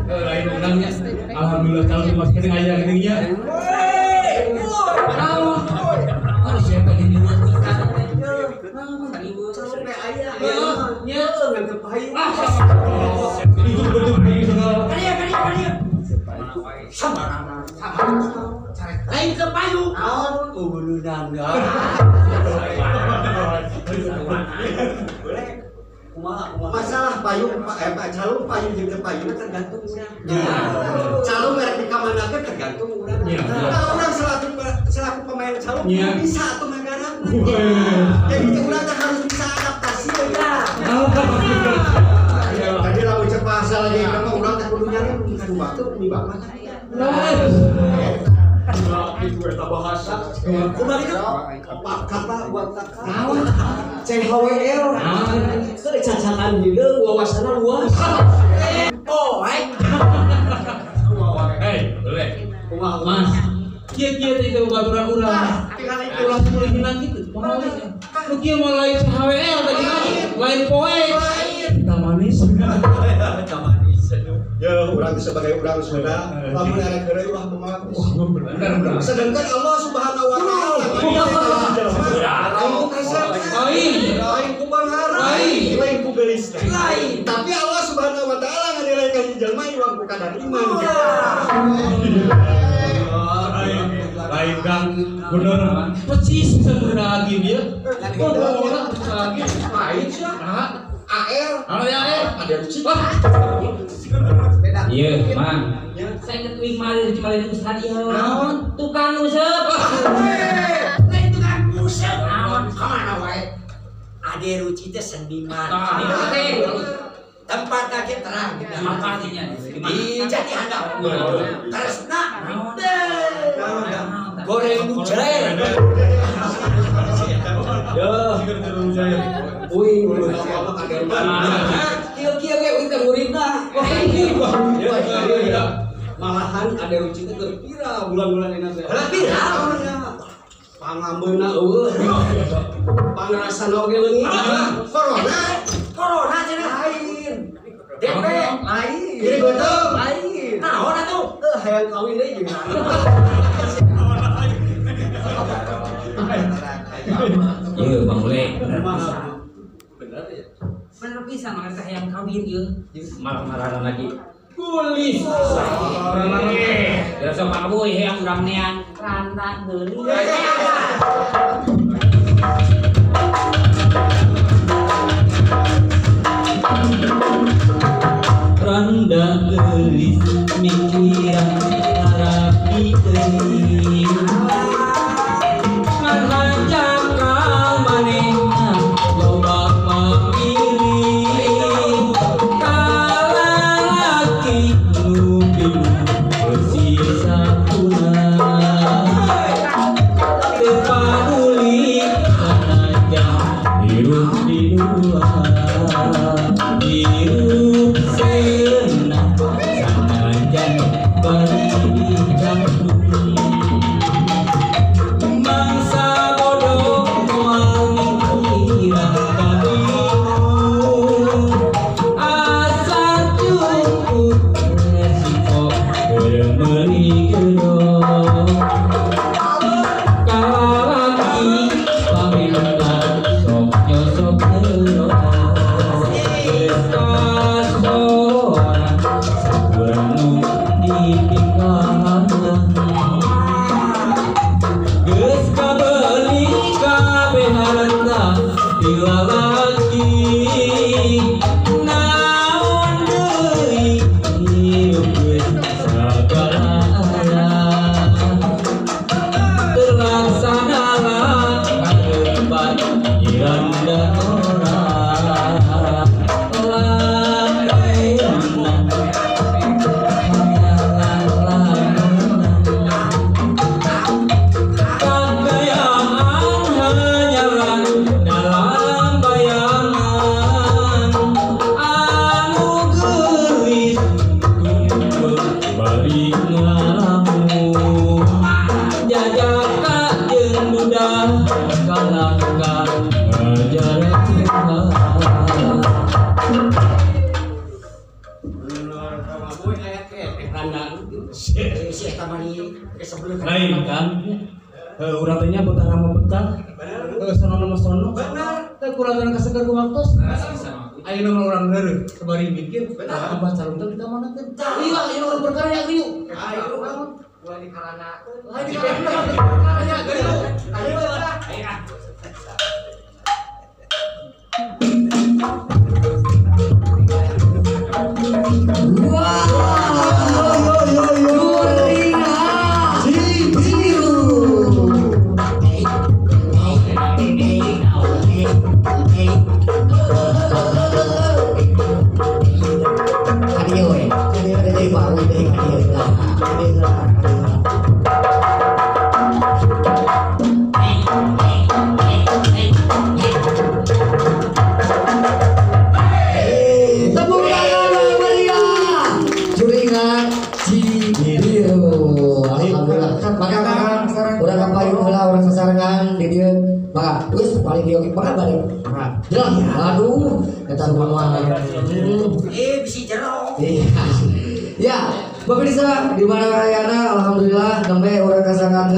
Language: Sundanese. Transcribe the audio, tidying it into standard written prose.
Lain urangnya. Alhamdulillah calon masih kena aya geuning nya. Aduh siapa ini calon teh aya. Nya ngan teu payu. Itu betul payu segala. Kadieu. Sama. Lain ke payu. Naon ubulunan. Boleh. Masalah payu calon payu jeung teu payu tergantung urang. Calon merek di kamanakeun tergantung urang. Kalau urang selaku pemain calon bisa atuh ngagarapna. Jadi urang teh harus bisa adaptasi ya. Tadi lamun cek bahasa lagi mah urang teh kudu nyari kudu waktu di bapak. Itu eta bahasa. Kumaha kitu? Empat kata buat kata. CHWL. Keur cacakan hideung wawasanna luas. Oh, hai. Hei, boleh. Kumaha Mas? Kieu-kieu teh teu baturan urang. Ulah mulai hilang kitu. Kumaha we? Nu kieu mah lain CHWL tadi lain poe. Kita manis. Kita manis. Ya, urang sebagai urang Sunda, lamun arek heureuy ulah mematis. Bener. Sedangkan Allah Subhanahu wa taala lain ku kasar, lain ku banghara, lain ku geulis. Lain. Tapi Allah Subhanahu wa taala nganilai ka jelema iwang ku kadar iman. Lain Kang, bener. Persis bisa bener lagi ya. Oh, bola bisa lagi. Lain sih. AR. Halo ya AR. Ada Ruci. Beda. Iya, Mang. Saya inget uing mah dari Cimalin Ustad ieu. Naon? Tukang useup. Lain tukang useup. Naon? Kamana wae? Ade Ruci teh seniman. Seniman teh. Tempat lagi terang. Apa artinya? Di Jati Handap. Kresna. Goreng mujair. Yo. Uing ulun. Kieu-kieu ge uing teh muridna. Malahan Ade Ruci teh keur viral bulan-bulan ini teh. Viral. Pangambeuna eueuh. Pangrasana oge leungit. Corona. Corona cenah lain. DP lain. Jadi gotong lain. Naon atuh? Hayang kawin deui jeung Iya, Bang Ule. Bener ya? Bener pisan mah teh hayang kawin ieu. Marah-marahan lagi. Gulis. Ya sok Pak Boy hayang urang nean randa geulis. Randa geulis mikiran harapi teuing. Hirup seuna sanajan Lain kan? Urang teh nya betah rama betah. Sono nama sono. Benar. Teh kurang kasegar ku waktos. Ayeuna mah urang heureuh sabari mikir, abah calung teh dikamanakeun. Iya, ayeuna urang berkarya yuk. Ayo ulah dikaranakeun. Lain dikaranakeun berkarya geuning. Ayo lah. Terus paling dia makan balik. Jelas. Aduh, kata rumah. Bisi jero. Ya, pemirsa di mana rayana alhamdulillah nembe urang kasangan.